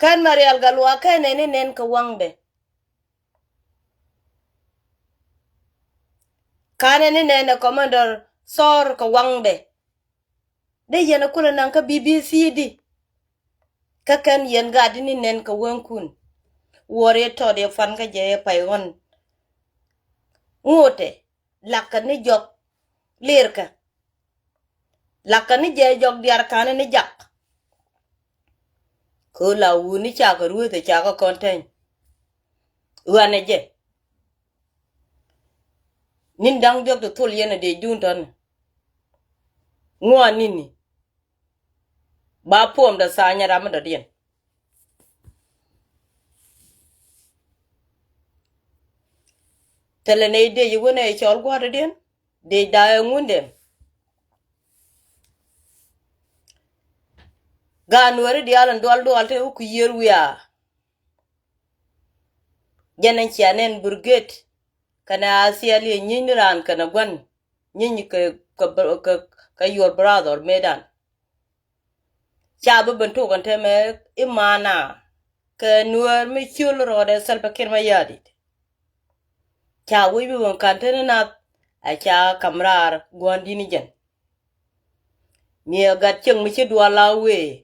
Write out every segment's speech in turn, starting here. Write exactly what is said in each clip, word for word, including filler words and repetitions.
Kɛn Marial Gatluak kɛn ɛ ni nɛn kɛ waŋdɛ. Kanɛ ni nɛn ɛ Commander Thor kɛ waŋdɛ. Dee yɛn ɛ kulɛ naŋ kä B B C di. Kä kɛn yɛn gat di ni nɛn kɛ wäŋkun. Wuɔr yɛ tɔt yɛ pan kä jɛ yɛ pay ɣɔn. Ŋotɛ. Lakä ni jɔk lirkä. Lakä ni jɛ jɔk diar kanɛ ni jak. Kɛ la wuni cakɛ rueth cakɛ kɔn tɛny. Ɣanɛ jɛ. Nin daŋ diɔk ti thul yɛn a dee jun tɔn. Ŋuan nini. Ba puɔm da tha̱a̱ŋ nyɛ ram mi dɔ̱diɛn. Thilɛ nɛy dee yi wänɛ cɔl gua̱a̱r dɔ̱diɛn. Dee da̱a̱ ɛ ŋundɛ. Gaat nuääri diaal in dual dual te wä ku yiër wiaa. Jɛn ɛn cia nɛn burget kɛnɛ a thiɛl yɛ nyiny ni raan kɛnɛ gua̱n nyiny kɛ, kɛ, kɛ, kɛ your brother medan. Ca bi ben tok ɛn tɛmɛ imaana kɛ nuäär mi ciöl rɔɔdɛ Salva Kiir Mayardit. Ca wec bi ben kan teni nath a ca kam raar gua̱n di̱t ni jɛn. Miɛ gat cieŋ mi ci dual a wee.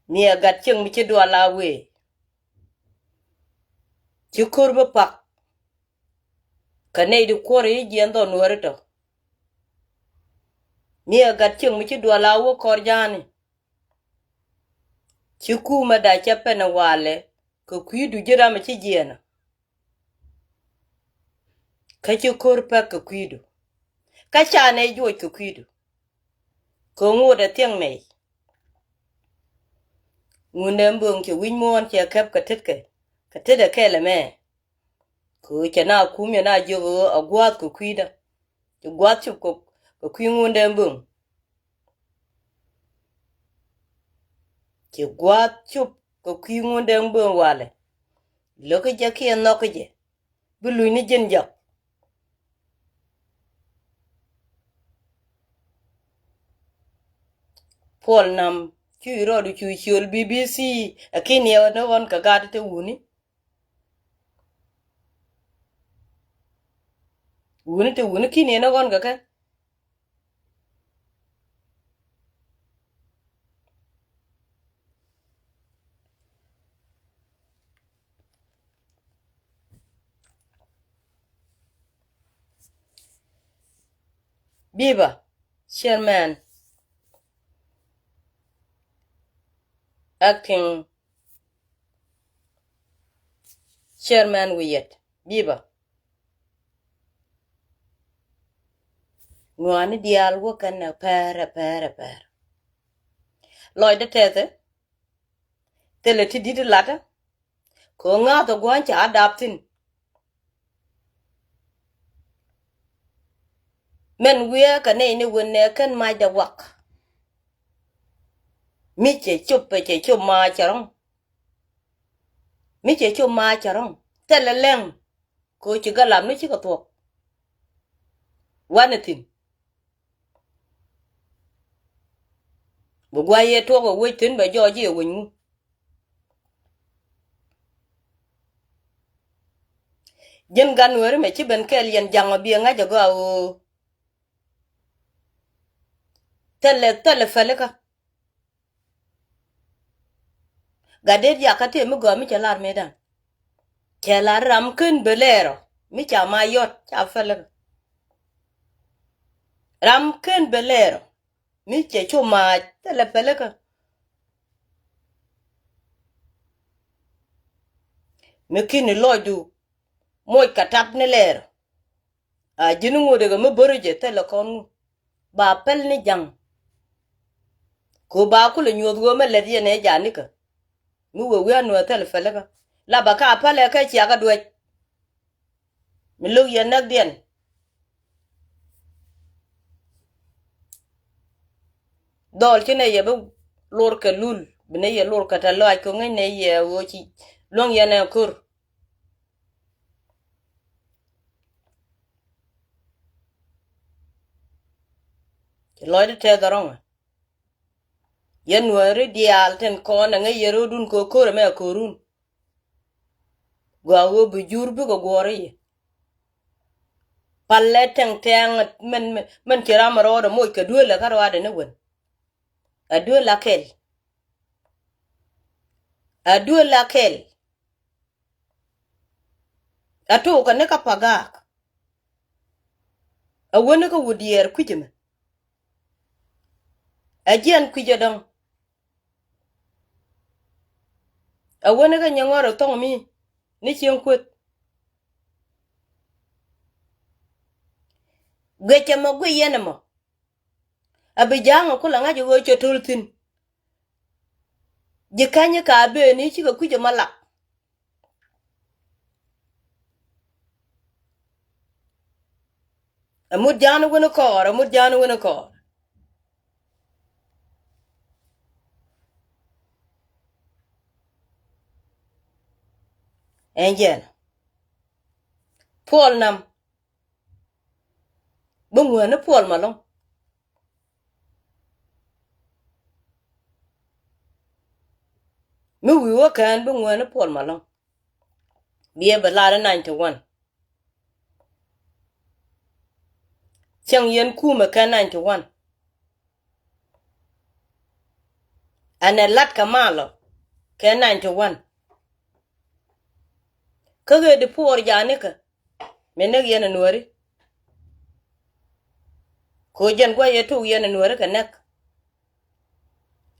Miɛ gat cieŋ mi ci dual a wee. Ci ko̱r bi pak. Kɛ nɛy di kuɔr i̱ jiɛn dhɔn nuääri tɔ. Miɛ gat cieŋ mi ci dual a wee kɔr ja̱a̱ni. Ci kumɛ da cɛ pɛn ɛ walɛ kɛ kui̱du ji̱ ram ɛ ci jiɛɛnä. Kä ci ko̱r pɛk kɛ kui̱du. Kä ca nɛy juɔc kɛ kui̱du. Kɛ ŋot ɛ thiäŋ nɛy. Ŋundɛ mböŋ cɛ wi̱c muɔ̱ɔ̱n cɛ kɛp kɛ tetkɛ kɛ tetdɛ kɛl ɛmɛ. Kɛ ɣöö cɛ na kum yɛ na jiök ɣöö a gua̱a̱th kɛ kui̱dä. Ci gua̱a̱th cop kɛ, kɛ kui̱ ŋundɛ mböŋ. Ci gua̱a̱th cop kɛ kui̱ ŋundɛ mböŋ walɛ. Lo̱k kä jɛ kiɛ nhɔk kä jɛ. Bi luny ni ji̱n jɔk. Puɔl nam cu rɔɔdu cu ciöl B B C. Ɛ ki̱n yɛ ni ɣɔn kɛ gat te wuni. Wuni te wuni ki̱n yɛ ni ɣɔn kɛ kɛ. Biba, chairman, acting chairman wi̱i̱ yɛt. Biba. Ŋuani diaal wä kɛn ɛ pɛr ɛ pɛr ɛ pɛr. Lɔcdä tɛthɛ. Thilɛ ti di̱t latdä. Kɛ ɣöö ŋa̱th ɛ gua̱a̱ny ca dap thi̱n. Mɛn wiee kɛ nɛy ni wen nɛ kɛn macdɛ wak. Mi cɛ cop ɛ cɛ cop ma cɛ rɔ̱ŋ. Mi cɛ cop ma cɛ rɔ̱ŋ. Thilɛ lɛŋ. Kɛ ɣöö ci galam ni cikɛ thuɔ̱k. Wanɛ thi̱n. Bi gua̱c yɛ tuɔk ɛ wec thi̱n bɛ jɔɔc i̱ ɛ wec ŋu. Ji̱n gan weri mɛ ci ben kɛɛl yɛn ja̱ŋ ɔ biɛ ŋa̱c ɛ gɔaa ɣöö. Thilɛ, thilɛ pälikä. Gat det yakä tëë mi gɔaa mi cɛ lar mëëdan. Cɛ lar ram ken bɛ lɛɛrɔ mi ca ma yɔt ca pälikä. Ram ken bɛ lɛɛrɔ mi cɛ cu maac thilɛ pälikä. Mi ki̱ni lɔcdu moc kɛ tap ni lɛɛrɔ. A ji̱n ŋot ɛ kɛ mi bäri jɛ thilɛ kɔn ŋu. Ba päl ni ja̱ŋ. Kɛ ɣöö ba kulɛ nyuɔ̱th ɣöö mɛ lät yɛn ɛ ja̱ nikä. Mi wee wi̱i̱ a nuɔ̱ɔ̱th thil pälikä. La ba ka päl ɛ kɛ ciakä duäc. Mi lo̱k yɛn näkdiɛn. Dhɔl ci nɛ yɛ bi lor kɛ lul. Bi nɛ yɛ lor kɛ tɛ lɔac kɛ ŋäc nɛ yɛ ɣöö ci luäŋ yɛn ɛ ko̱r. Ci lɔcdä tɛth ɛ rɔ̱ŋɛ. Yɛn Nuääri diaal tin kɔn ɛ ŋäc yɛ ro̱o̱dun kɛ ko̱r ɛmɛ ɛ ko̱run. Gɔaa ɣöö bi jur bikɛ guɔ̱ɔ̱r i̱ yɛ. Palɛ tɛŋ tɛŋ min, min, min ci ram rɔɔdɛ moc kɛ duël ɛ kä ruaadɛ ni wen. Ɛ duël a kɛl. Ɛ duël a kɛl. Ɛ took ɛ ni kä Pagak. Ɛ wen ni kä Wut Diɛɛr kui̱c ɛmɛ. Ɛ jiɛn kui̱c ɛ dɔ̱ŋ. Ɛ wen ni kä Nyɛŋɔr ɛ thɔŋ mi ni cieŋ kueth. Guic ɛmɔ guic yɛn ɛmɔ. A bi ja̱a̱ŋ a kul a ŋa̱c a ɣöö cɛ to̱l thi̱n. Ji̱ käny ka ben i̱ cikɛ kui̱c ɛmɔ lak. Ɛ mut ja̱a̱n wen kɔɔr, ɛ mut ja̱a̱n wen kɔɔr. Ɛn jɛn. Puɔl nam. Bi ŋuäni Puɔl Malɔŋ. Mi wi̱i̱ wä kɛn bi ŋuäni Puɔl Malɔŋ. Biɛ bi lar ninety one. Cieŋ yɛn kumɛ kɛ ninety one. Ɛn ɛ lat kɛ malɔ kɛ ninety one. Kä ɣet di puɔr janikɛ mi näk yɛn ɛ Nuääri. Ko jɛn gua̱c yɛ tok yɛn ɛ Nuääri kɛ näk.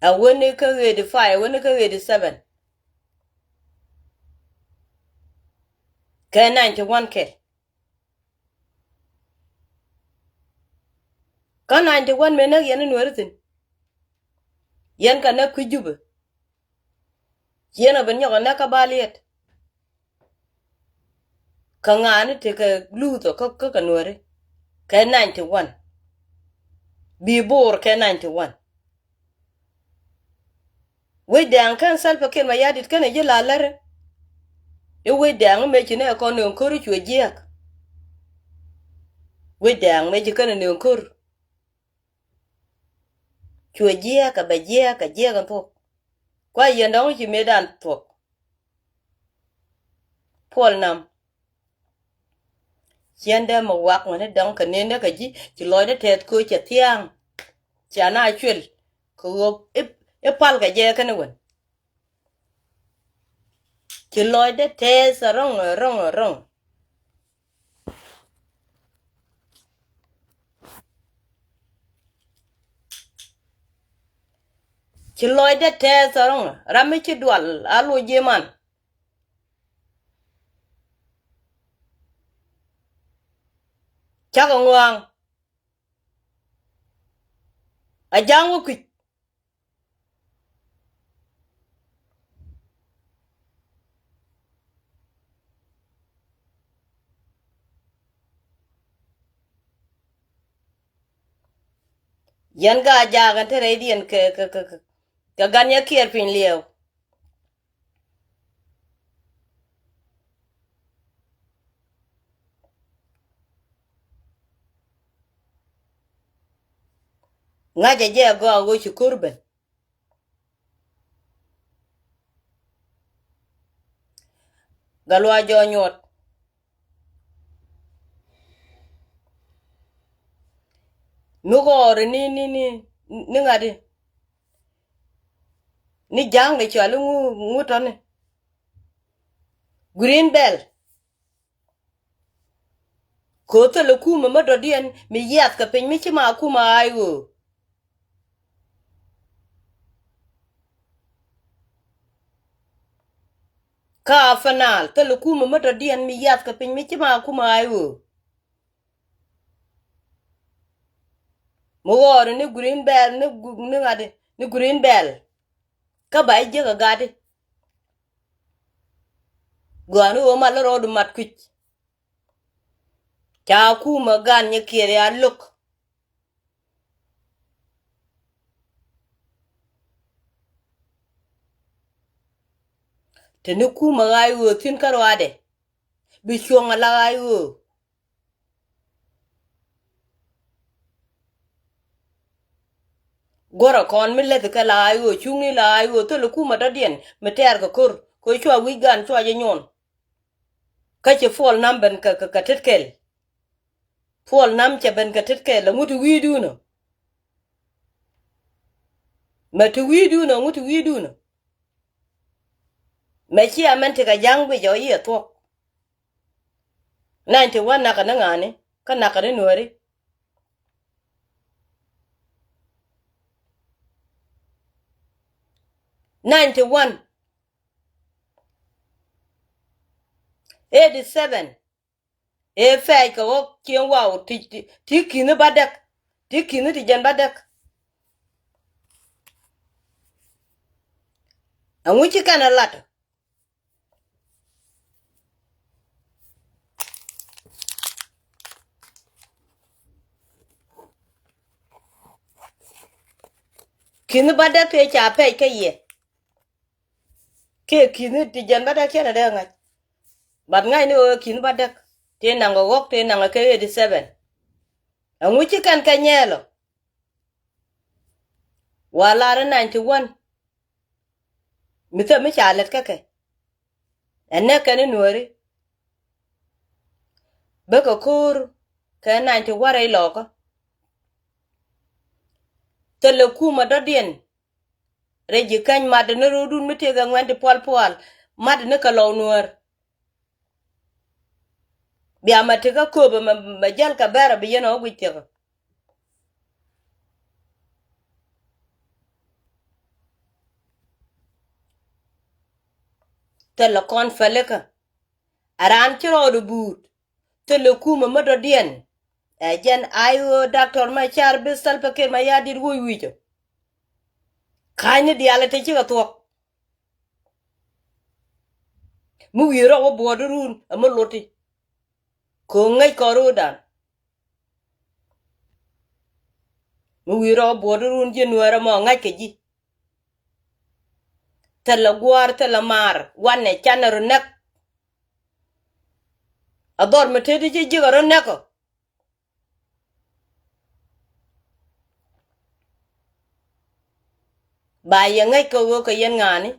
A wen ni kä ɣet di five, a wen ni kä ɣet di seven. Kɛ ninety one kɛ. Kä ninety one mëë näk yɛn ni Nuääri thi̱n. Yɛn kɛ näk kui̱ Jubɛ. Ci yɛn ɔ ben nyɔk ɛ näk kä Baliet. Kä ŋa̱a̱ni tekɛ luuth ɔ kä, kä kɛ Nuääri. Kɛ ninety one. Bi Bo̱o̱r kɛ ninety one. Wec dɛ̈ɛ̈ŋ kɛn Salva Kiir Mayardit kɛn ɛ ji̱ la lärä. I̱ wec dɛ̈ɛ̈ŋ mëë ci nɛ kɔn nööŋ ko̱r i̱ cuɛ jiääk. Wec dɛ̈ɛ̈ŋ mëë ci kɛn ɛ nööŋ ko̱r. Cuɛ jiääk ɛ bɛ jiääk ɛ jiääk ɛn thuɔ̱k. Kua yɛn dɔ̱ŋ ci mëëdan thuɔ̱k. Puɔl nam. Ciɛn dee mi wak ŋäni dɔ̱ŋ kɛ nendä kɛ ji̱ ci lɔcdä tɛth köö cɛ thia̱a̱ŋ. Cia na cuɛl kɛ ɣöö i̱, i̱ pal kɛ jɛ kɛn i̱ wän. Ci lɔcdä tɛth a rɔ̱ŋ a rɔ̱ŋ a rɔ̱ŋ. Ci lɔcdä tɛth a rɔ̱ŋ ram mi ci dual a loc ji̱ man. Cakɔ ŋɔaŋ. A ja̱a̱ŋ wä kui̱c. Yɛn gaa jaak ɛn te rɛydiɛn kɛ, kɛ, kɛ, kɛ, kɛ gan yɛ kiɛɛr piny liɛɛw. Ŋa̱cä jɛ a gɔaa ɣöö ci ko̱r ben. Gat luaac jɔɔ nyuɔt. Mi ɣɔɔri ni, ni, ni, ni ŋa̱ti. Ni ja̱a̱ŋ ni cɔal i̱ ŋu, ŋu tɔ̱ni. Green Belt. Kɛ ɣöö thilɛ kumɛ mi dɔ̱diɛn mi yiath kɛ piny mi ci ma kumɛ ɣaac ɣöö. Kä a final thilɛ kumɛ mi dɔ̱diɛn mi yiath kɛ piny mi ci ma kumɛ ɣaac ɣöö. Mi ɣɔɔri ni Green Belt, ni gu-, ni ŋa̱ti, ni Green Belt. Kä ba jiäk a gatdi. Gɔaa ni ɣöö mal rɔɔdu mat kui̱c. Ca kumɛ gan nyɛ kiɛɛr ya lo̱k. Te ni kumɛ ɣaac ɣöö thi̱n kä ruaadɛ. Bi cuɔ̱ŋ a la ɣaac ɣöö. Guɔ̱rä kɔn mi leth kɛ la I O, cuŋni la I O, thilɛ kumɛ dɔ̱diɛn mi tɛɛr kɛ ko̱r kɛ cua wi̱c gan cua jɛ nyuɔn. Kä ci puɔl nam ben kɛ, kɛ, kɛ tet kɛl. Puɔl nam cɛ ben kɛ tet kɛl, ɛŋu ti wi̱i̱dun ɔ? Mɛ ti wi̱i̱dun ɔ, ɛŋu ti wi̱i̱dun ɔ? Mɛ ci amɛn ti kɛ ja̱ŋ guic ɔ i̱ ɛ thuɔ̱k. Ninety one nakɛ ni ŋa̱ni, kä nakɛ ni nuääri. Ninety one. Eighty seven. Ëë pɛɛc kɛ ɣɔ̱k cieŋ waw ti, ti, ti ki̱ni bädäk. Ti ki̱ni ti jɛn bädäk. Ɛŋu ci kɛn ɛ lat? Ki̱ni bädäk tëë ca pɛɛc kä yɛ. Kiɛ ki̱ni ti jɛn bädäk cɛn a dee ŋa̱c. But ŋa̱cni ɣöö ki̱ni bädäk tëë naŋ kɛ ɣɔ̱k tëë naŋ kɛ kɛ eighty seven. Ɛŋu ci kɛn kɛ nyɛɛl ɔ? Wa lar in ninety one. Mi thäm mi ca lät kä kɛ. Ɛ nɛk kɛn in nuääri. Bäkɛ ko̱o̱r kɛ ninety one rɛy lɔɔkä. Thilɛ kumɛ dɔ̱diɛn. Rɛy ji̱ käny matdɛ ni ro̱o̱dun mi tëëkɛ ŋuɛ̈n ti pual pual. Matdɛ ni kɛ lɔw nuäär. Bia mɛ tekä köpɛ mɛ, mɛ jäl kɛ bɛrɛ bi yɛn ɔ guic thiäkä. Thilɛ kɔn pälikä. A raan ci rɔɔdɛ buut. Thilɛ kumɛ mi dɔ̱diɛn. Ɛ jɛn I O Doctor Machar bi Salva Kiir Mayardit wi̱i̱ wi̱i̱ cɔ. Ka̱ny ni diaal ɛ te cikɛ thuɔ̱k. Mi wi̱i̱ rɔw wä buɔɔdi run ɛ mi luti. Kɛ ɣöö ŋäc kɔn ro̱o̱dan. Mi wi̱i̱ rɔw buɔɔdi run ji̱ nuäärä mɔ ŋa̱c kɛ ji̱. Thilɛ gua̱a̱r thilɛ maar wanɛ canɛ rɔ näk. A dhɔr mi tëëdi ji̱ ji̱ kɛ rɔ näk ɔ. Ba yɛ ŋäc kɛ ɣöö kɛ yɛn ŋa̱a̱ni.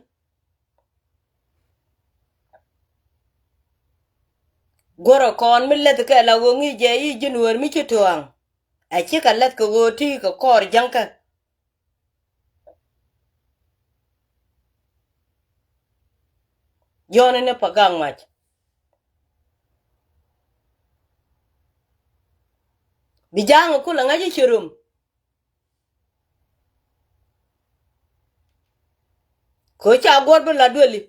Guɔ̱rä kɔn mi läth kɛ la ɣöö ŋi̱i̱c jɛ i̱ ji̱n ɣöör mi ci tuɔ̱ɔ̱ŋ. Ɛ cikɛ läth kɛ ɣöö ti kɛ kɔɔr jäŋkä. Jɔ̱ɔ̱n ni pa gaŋ mac. Bi ja̱a̱ŋ kulɛ ŋa̱c i̱ ci rom. Kɛ ɣöö ca guɔ̱r bi la dueli.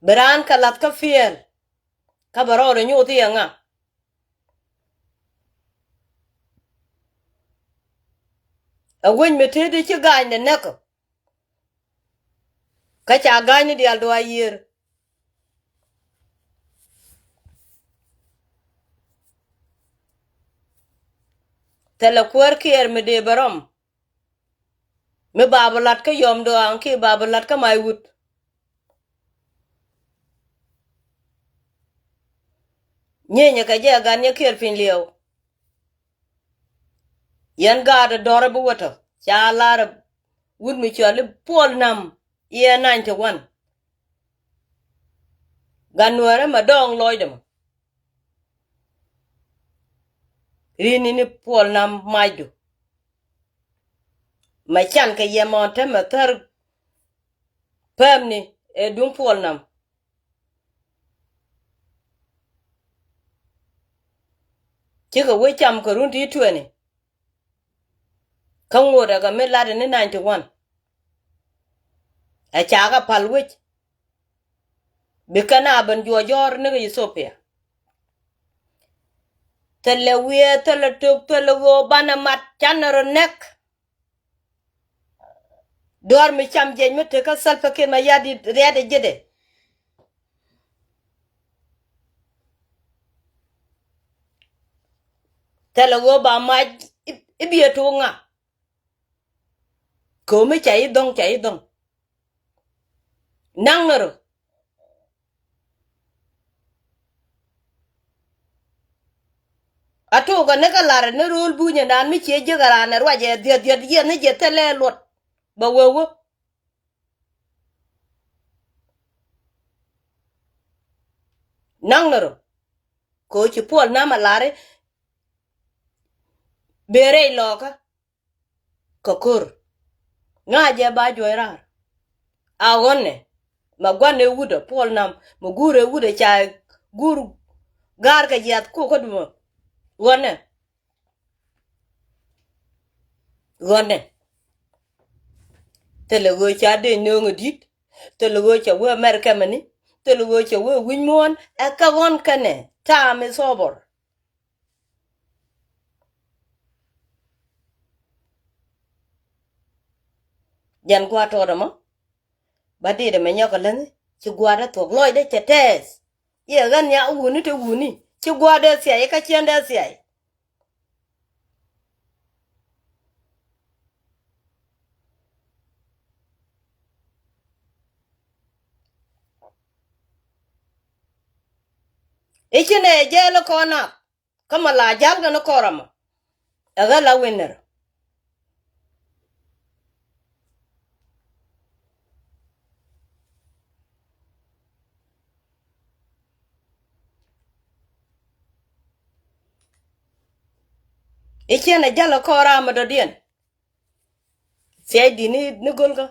Bi raan kɛ lath kä piɛl. Kä bɛ rɔɔdɛ nyoth i̱ ɛŋa. Ɛ wec mi tëëdi ci ga̱a̱nydɛ näk. Kä ca ga̱a̱nyni diaal dua̱a̱ yiër. Thilɛ kuäär kiɛɛr mi dee bɛ rɔm. Mi ba bi lat kä yɔm duaŋ ki ba bi lat kä mac wut. Nyieenyɛ kɛ jɛ gat nyɛ kiɛɛr piny liɛw. Yɛn gaat ɛ dɔ̱rä bi wä tɔ ca lar ɛ wut mi cɔal i̱ Puɔl Nam i̱ ɛ ninety one. Gat nuäärä mɛ dɔɔŋ lɔcdɛ mɔ. Ri̱n ni ni Puɔl Nam macdu. Mɛ can kɛ yɛ mɔn te mɛ thär pɛmni ɛ duŋ Puɔl Nam. Cikɛ wec cam kɛ run ti tueni. Kä ŋot ɛ kɛ mi lat ni ninety one. Ɛ ca kɛ pal wec. Bi kɛn a ben juɔc jɔ̱ɔ̱r ni kɛ Ethiopia. Thilɛ wiee, thilɛ tok, thilɛ ɣöö banɛ mat canɛ rɔ nɛk. Duɔ̱ɔ̱r mi cam jiɛc mi tekä Salva Kiir Mayardit riɛt ɛ ji̱dɛ. Thilɛ ɣöö ba mac i̱, i̱ biɛ tok ŋa. Ko̱mi ca i̱ dhɔ̱ŋ, ca i̱ dhɔ̱ŋ. Naŋ ŋärä. A tokɛ ni kä lar ni ro̱o̱l bunyɛ naan mi ciɛ jiäk a raan ɛ ruacɛ dhiɛth dhiɛth yiɛth ni jɛ thilɛ luɔt. Bɛ wee wä. Naŋ ni rɔ. Kɛ ɣöö ci Puɔl Nam a lari. Bëë rɛy lɔɔkä. Kɛ ko̱r. Ŋa̱cɛ ba juɔc raar. A ɣɔ̱nɛ. Mɛ gua̱n ëë wutdä Puɔl Nam. Mɛ guur ëë wutdä ca guur ga̱a̱r kɛ jiath kokä dumä. Ɣɔ̱nɛ. Ɣɔ̱nɛ. Thilɛ ɣöö ca dee nööŋ ɛ di̱t. Thilɛ ɣöö ca wee America mɛni. Thilɛ ɣöö ca wee wi̱c muɔ̱ɔ̱n. Ɛ kɛ ɣɔ̱n kɛnɛ. Time is over. Jɛn gua̱a̱r tɔɔt ɛmɔ. Ba dit ɛmɛ nyɔk ɛ läŋi ci gua̱a̱r dee thuɔ̱k lɔcdɛ cɛ tɛɛth. Iɛ ɣän nya wuni te wuni ci gua̱a̱r dee thiac kä ciɛn dee thiac. I̱ ci nɛ jɛɛl kɔn nak. Kä mɔ la ja̱l kɛn kɔr ɛmɔ. Ɛ ɣä la win nɛr. I̱ ciɛn ɛ ja̱l ɛ kɔr ɛmɔ dɔ̱diɛn. Thiac di̱t ni, ni go̱lkä.